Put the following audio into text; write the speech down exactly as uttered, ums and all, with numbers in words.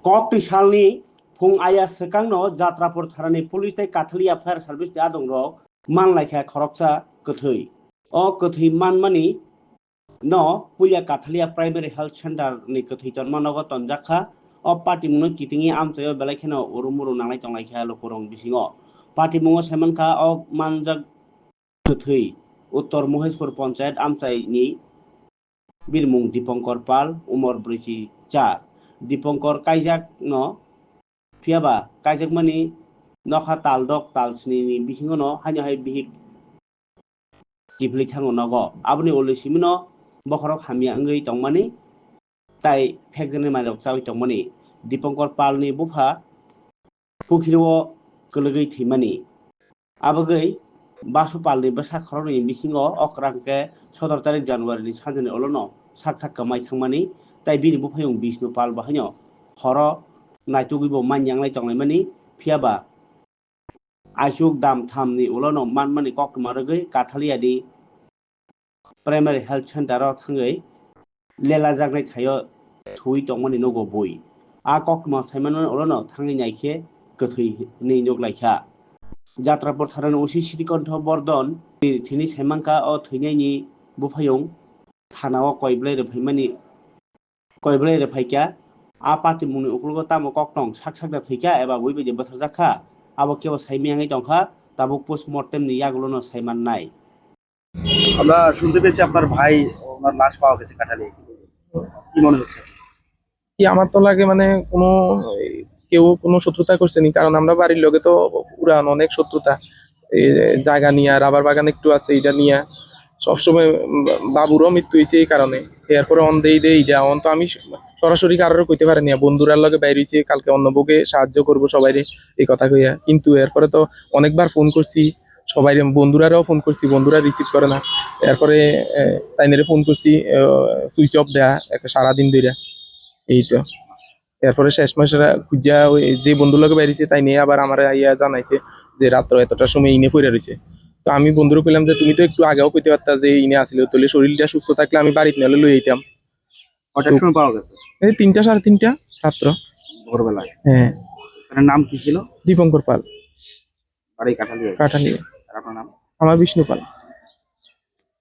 Kokti salni phung aya swkangno Jatrapur tharani police tei Kathalia fire service ni adongrok manlaikha khoroksa kwthwi. O kwthwi manmani no puila Kathalia Primary Health Center ni kwthwi tonma nogo tonjak kha. O patimungno kitingwi amchaio belai kheno urumuru nanglai tonglaikha lukurokni bisingo. Patimungo saimankha o manjak kwthwi Uttor Moheshpur Panchayat amchaini birmung Dipankar Pal, umor brwichi cha. Dipankar kaijakno, phiyaba kaijakmani nokha taldok talsnini bisingono haino hai bihik kiphilwi thango nogo. Aboni ulo simino bokhorok hamya wngwi tongmani tai phekjaknai manwirok chawi tongmani. Dipankar Palni bupha pukhirwo kwlwgwi thwimani. Abagwi Basu Palni bwsa khoroknwi bisingo okrang khe sodor tarik January ni sanjani ulono sak sak kwmai thangmani, tai bini buphayung Bishnu Pal bo haino horo naitugwi bo manya wnglai tonglaimani, phiyaba aisuk dam thamni ulono manmani koktwma rwgwi Kathalia ni Primary Health Center o thangwi lelajaknai thaio thuwi tongmani nogo bui. A koktwma saimanmani ulono thangwi naikhe kwthwi hinwi nuklaikha. Jatrapur tharani O C Srikantho Bordhon ni thini saimankha o thwinaini buphayung thanao koi belai rwphaimani, koi belai rwphaikha. A patimungni ukulogo tamo koktong sak sakda thwikha eba bui bai de bwtharjakha, abo kebo saimanya wngwi tongkha, tabuk postmortem ni yagulono saimannai. আমরা শুনতে পেয়েছি আপনার ভাই ওনার লাশ পাওয়া গেছে কাঠালিয়ায়। কি মনে হচ্ছে? কি আমার তো লাগে মানে কোনো, এই, কেউ কোনো শত্রুতা করছে নি, কারণ আমরা বাড়ির লগে তো পুরান অনেক শত্রুতা। এই জায়গা নিয়ে, রাবার বাগান একটু আছে, এটা নিয়ে সবসময়, উম, বাবুরও মৃত্যু হয়েছে এই কারণে। এরপরে অন দেই দেই এটা, অন তো আমি সরাসরি কারোর কইতে পারি না, বন্ধুরার লগে বাইর হইছে, কালকে অন্য বউকে সাহায্য করবো সবাইরে, এই কথা কইয়া। কিন্তু এরপরে তো অনেকবার ফোন করছি, সবাই, বন্ধুরারেও ফোন করছি, বন্ধুরা রিসিভ করে না। এরপরে, এ, তাইনেরে ফোন করছি, এ, সুইচ অফ দেয়া একটা সারাদিন ধরে, এই তো। এরপরে শেষ মাসে খুঁজা ওই যে বন্ধুর লগে বাইরেছে, তাই নিয়ে আবার আমার আইয়া জানাইছে যে রাত্র এতটার সময় ইনে পড়ে রয়েছে। তো আমি বন্ধুরে কইলাম যে, "তুমি তো একটু আগেও কইতে পারতা যে ইনে আসলে, তাহলে শরীরটা সুস্থ থাকলে আমি বাড়িতে নাহলে লই আইতাম।" কটার তো সময় পাওয়া গেছে? এই তিনটা, সাড়ে তিনটা রাত্র। ভোরবেলায়? হ্যাঁ। তার নাম কি ছিল? দীপঙ্কর পাল। বাড়ি কাঠালিয়ায়? কাঠালিয়ায়। আর আপনার নাম? আমার বিষ্ণু পাল।